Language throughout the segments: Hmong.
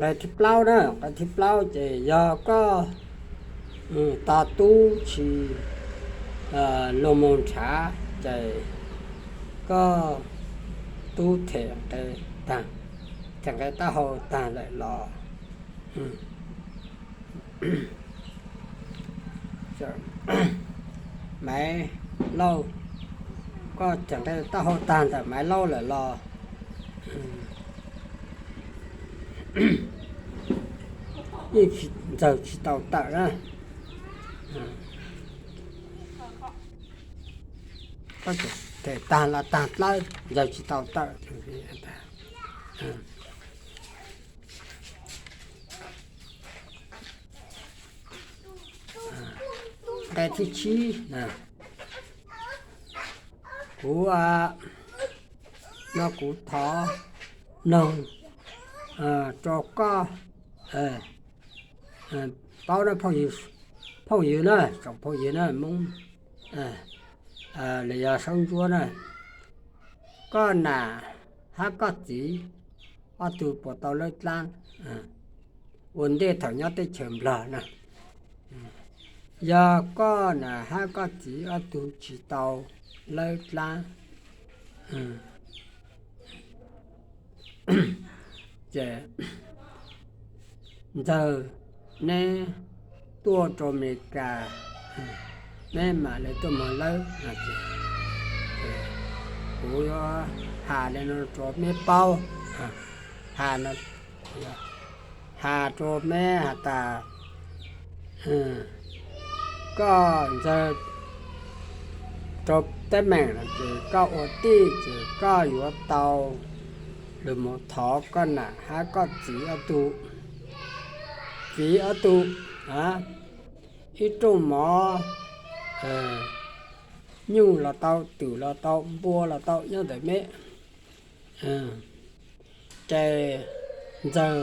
Nqe thib plaub na, nqe thib plaub ces yog koj tog tub tsis lug moog nrhav ces koj tub them nqe taag, them nqe taub hau taag lawm los Maiv Lauj, koj them nqe taub hau taag ntawm Maiv Lauj lawm los yeej Ntxawg tsis tau tawm na. Them taag los taag dlawb, Ntxawg tsis tau tawm. Nqe thib tsib, kuv no kuv thov noog rua koj paub na, phooj ywg na, tsoom phooj ywg na, Moob los yog Saub Ntsuab na, koj nam hab koj txiv ob tug puas tau lawb dlaab ua ntej thaum nyob teb chaws Nplog na? Yog koj nam hab koj txiv ob tug tsis tau lawb dlaab ces Ntxawg neb tuaj rua Amelikas, neb mam le tuaj moog lawb no. Kuv yuav has le no rua meb paub, has, has rua meb has tas koj Ntxawg rua teeb meem no ces koj ua tij ces koj yuav tau lug moog thov koj nam hab koj txiv ob tug, txiv ob tug, ib rooj mov, nyuj los tau, twm los tau, npua los tau, nyob ntawm meb ces Ntxawg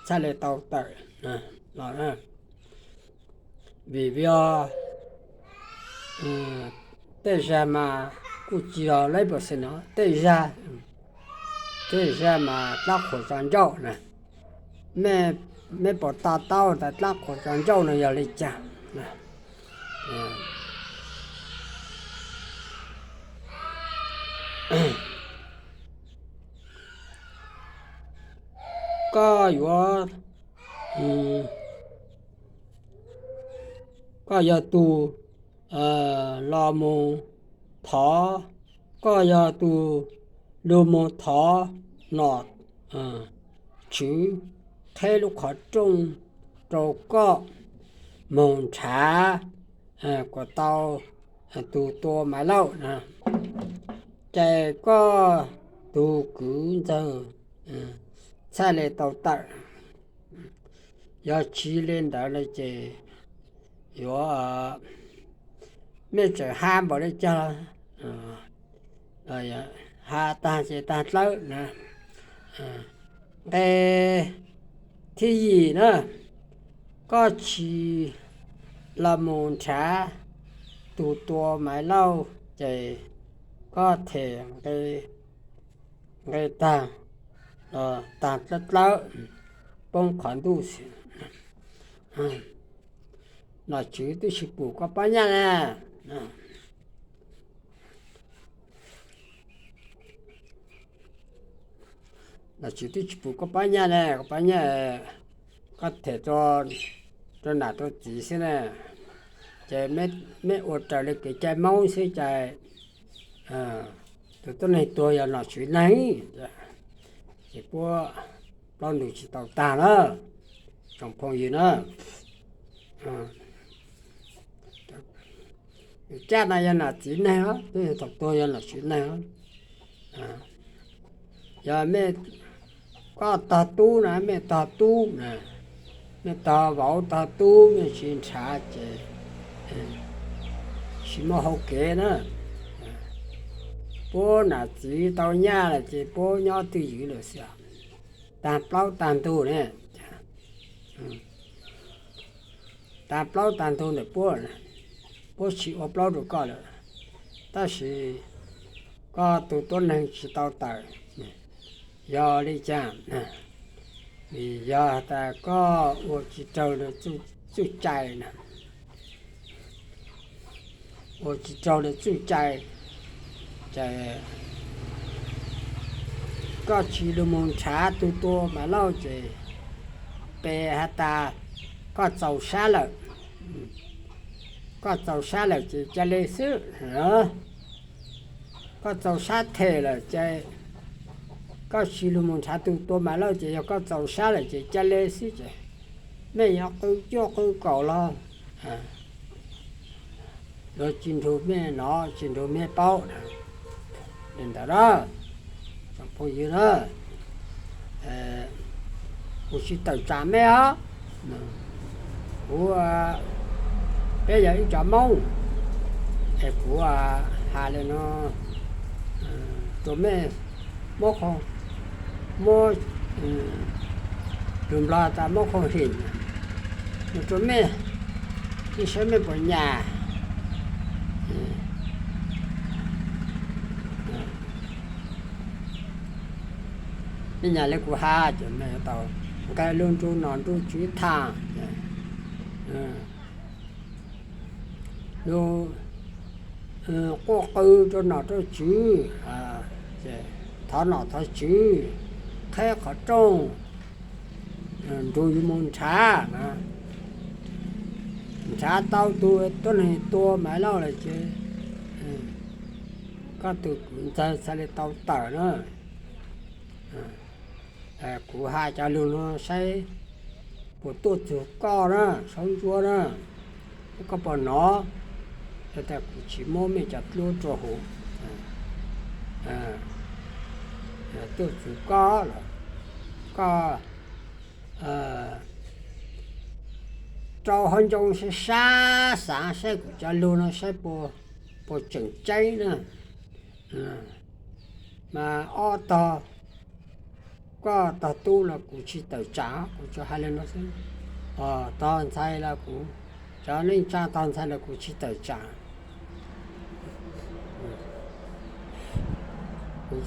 txhaj le tau tawm los. Vim yog tej zag mas kuj tsis yog lawv pam xwb no, tej zag, tej zag mas dlaab qhuas tso ncauj na. Meb puas to taub tas dlaab qhuas tso ncauj no yog le caag? Koj yuav, koj yog tug los moog thov, koj yog tug lug moog thov nom tswv qheb lub qhov rooj rau koj moog nrhav kuas tau tug tua Maiv Lauj na, ces koj tug kwv Ntxawg txhaj le tau tawm. Yog tsis le ntawd no ces yuav, mej tseem has npaum le caag, has taag ces taag dlawb na. Nqe thib yim na, koj tsis los mus nrhav tug tua Maiv Lauj ces koj them nqe taag, taag dlawb dlawb, poob qhov ntuj xwb. Nom tswv twb tsis pum koj pab nyaj na. Nom tswv twb tsis pum koj pab nyaj na, koj pab nyaj, koj them rua nam rua txiv xwb na. Ces meb ua raws le kev cai Moob xwb ces tus tuab neeg tuag yog nom tswv neeg, ces puab plaub ntug tsis tau taag na, tsoom phooj ywg na. Caj no yog nom txiv neeg os, thaum tuag yog nom tswv neeg os. Yog mej, koj tog tub na, mej tog tub na, mej tog vauv tog tub, mej tsis nrhav ces tsis muaj hau kev na. Puab nam txiv tau nyaj lawm ces puab nyob twj ywm lawm xwb. Taag plaub taag ntug ne, taag plaub taag ntug ntawm puab, puab tsis ua plaub rua koj lawm, tab sis koj tug tuab neeg tsis tau tawm. Yog le caag? Vim yog tas koj ua tsis raug li txuj cai na, ua tsis raug li txuj cai, ces koj tsis lug moog nrhav tug tua Maiv Lauj ces peb has tas koj txaus sab lawm. Koj txaus sab lawm ces ca le xwb. Koj txaus sab them lawm ces koj tsis lug moog nrhav tug tua Maiv Lauj ces yog koj txaus sab lawm ces ca le xwb ces mej yuav qw cuaj qw kaum los luag tsis nrug mej nov tsis nrug mej paub li ntawd na. Tsoom phooj ywg na, kuv tsis tawm tsam mej os. Kuv, peb yog ib cov Moob, es kuv has li no rua mej, muab, muab, lug Nplog tas muab khoom him rua mej, ib saib mej puas nyam. Mej nyam li kuv has ces mej tau nqe lug nrug nom nrug tswv tham, lug quaj qw rua nom rua tswv, thov nom thov tswv, qheb qhov rooj, nrug yug moog nrhav na. Nrhav tau tug tuab neeg tua Maiv Lauj lawm ces koj tug kwv ntxawg txhaj li tau tawm na. Kuv has cov lug nuav saib puas tuaj txug koj na, Saub Ntsuab na. Koj puas nov? Yog tas kuv tsis muab mej cov dluab rua huv. Tuaj txug koj los koj rau hauv ncoo saib, sab xaav saib kuv cov lug no saib puas tseem ceeb na. Mas ob tog, koj tog tub los kuv tsis tawm tsam, kuv tsuas has li no xwb. Tog ntxhais los kuv, cov neej tsa tog ntxhais los kuv tsis tawm tsam. Kuv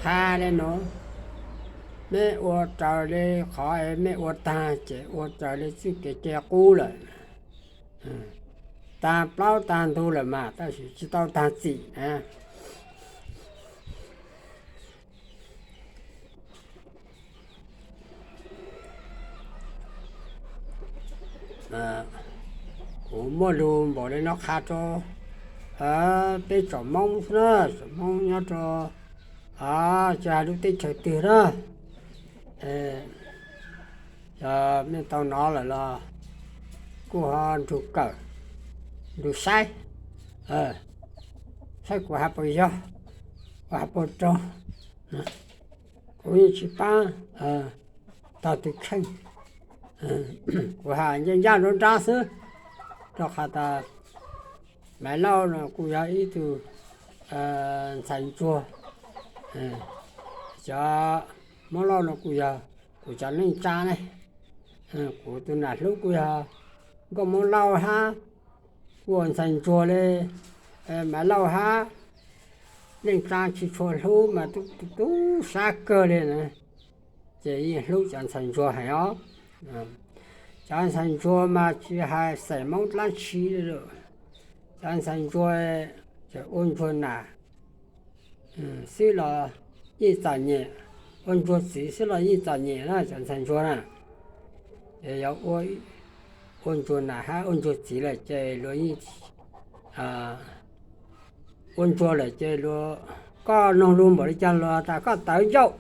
has li no, mej ua raws li qhov mej ua taag ces ua raws li txuj kev cai qub lawm. Taag plaub taag ntug lawm mas tab sis tsis tau taag txim na. Kuv muaj lug npaum li no qha rua peb tsoom Moob xwb na, tsoom Moob nyob rua tsis has lub teb chaws twg na. Yog mej tau nov lawm los kuj ho nrug kawm, nrug saib, saib kuv has puas yog, kuv has puas raug. Kuv yeej tsis paab tog tug kheej, kuv has ncaj ncaj nruab nrab xwb, rua qhov tas Maiv Lauj no kuj yog ib tug ntxhais ntsuag, cov Moob Lauj no kuj yog kuv cov neej tsa ne. Kuv tug nam hlub kuj yog nkauj Moob Lauj hab, kuj ua ntxhais ntsuag le Maiv Lauj hab. Neej tsa tsis tshua hlub mas tub sab kawg le na, ces yeej hlub cov ntxhais ntsuag heev os. Cov ntxhais ntsuag mas tsis hais xeem Moob dlaab tsi, cov ntxhais ntsuag ces ua ntsuag nam xwb los yeej txom nyem, ua ntsuag txiv xwb los yeej txom nyem na cov ntxhais ntsuag na. Ces yog ua ntsuag nam hab ua ntsuag txiv lawm ces luag yeej, ua ntsuag lawm ces luag, koj noog lug npaum li caag luag tas koj tawv ncauj,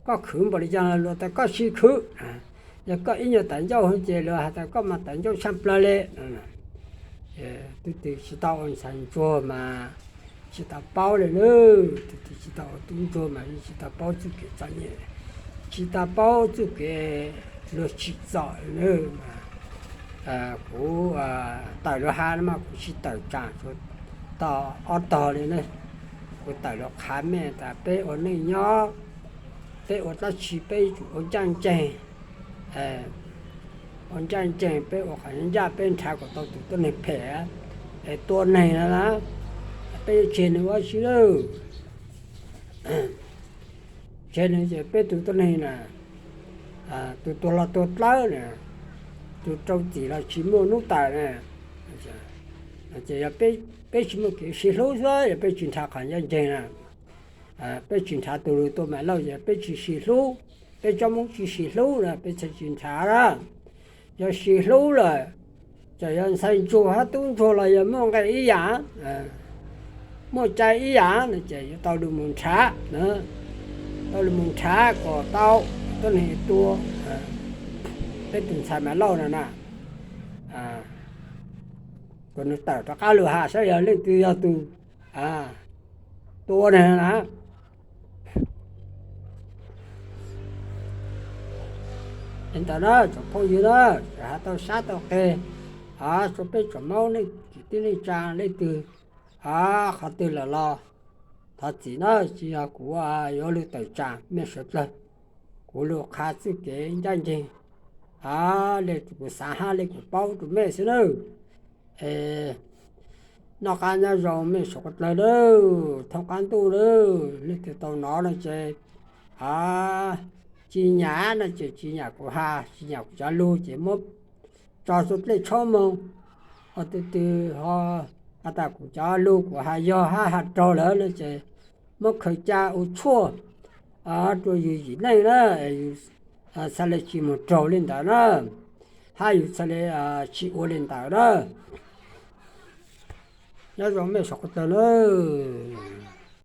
koj khwv npaum li caag luag tas koj tsis khwv. Yog koj ib nyuag tawv ncauj ces luag has tas koj mas tawv ncauj tshaj plawg le. Tug twg tsis tau ua ntxhais ntsuag mas tsis tau paub le na, tug twg tsis tau ua tub ntsuag mas yeej tsis tau paub txuj kev txom nyem, tsis tau paub txuj kev luag tsim txom le na. Kuv tawm luag has no mas kuv tsis tawm tsaam tau ob tog li ne. Kuv tawm luag qha mej tas peb ua neej nyob, peb ua dlaab tsi peb yuav tsum ua ncaaj nceeg, ua ncaaj nceeg, peb ua qhov ncaj peb nrhav kom tau tug tuab neeg phem es tua neeg no na, peb yuav tseg nws ua dlaab tsi lawm. Tseg nws ces peb tug tuab neeg na, tus tuag los tuag dlawb na, tus rau txim los tsis muaj hnub tawm na. Ces yog peb tsis muaj kev sib hlub xwb, yog peb tsis nrhav qhov ncaj ncees na, peb tsis nrhav tus lus tua Maiv Lauj, yog peb tsis sib hlub, peb tsoom Hmoob tsis sib hlub na peb thiaj tsis nrhav na. Yog sib hlub lawm, ces yog ntxhais ntsuag hab tub ntsuag los yog muaj nqe ib yam, muaj cai ib yam no ces yuav tau lug mus nrhav, tau lug mus nrhav kom tau tuab neeg tua peb tus ntxhais Maiv Lauj no na, kom nws tawm rov qab lug has saib yog leej twg yog tus tua na. Li ntawd na tsoom phooj ywg na, txawm has tau sab tau qe, rau peb tsoom Hmoob neej tsa leej twg, qhov twg lawm los thov txim na, tsis yog kuv yuav lug tawm tsam mej suav dlawg, kuv lug qha txuj kev ncaj ncees le kuv xaav hab le kuv paub rua mej xwb nawb. Noj qab nyob zoo mej suav dlawg nawb, thoob qab ntuj nawb, leej twg tau nov no ces tsis nyam no ces tsis nyam kuv has, tsis nyam kuv cov lug ces muab tso rua dlej tshob moog, ho twg twg ho has tas kuv cov lug kuv has yog hab has raug lawm no ces muab khaws ca ua tshuaj rua yug yim neej na, yug txhaj le tsis moog raug li ntawd na, hab yug txhaj le tsis ua li ntawd na. Nyob zoo mej suav dlawg nawb.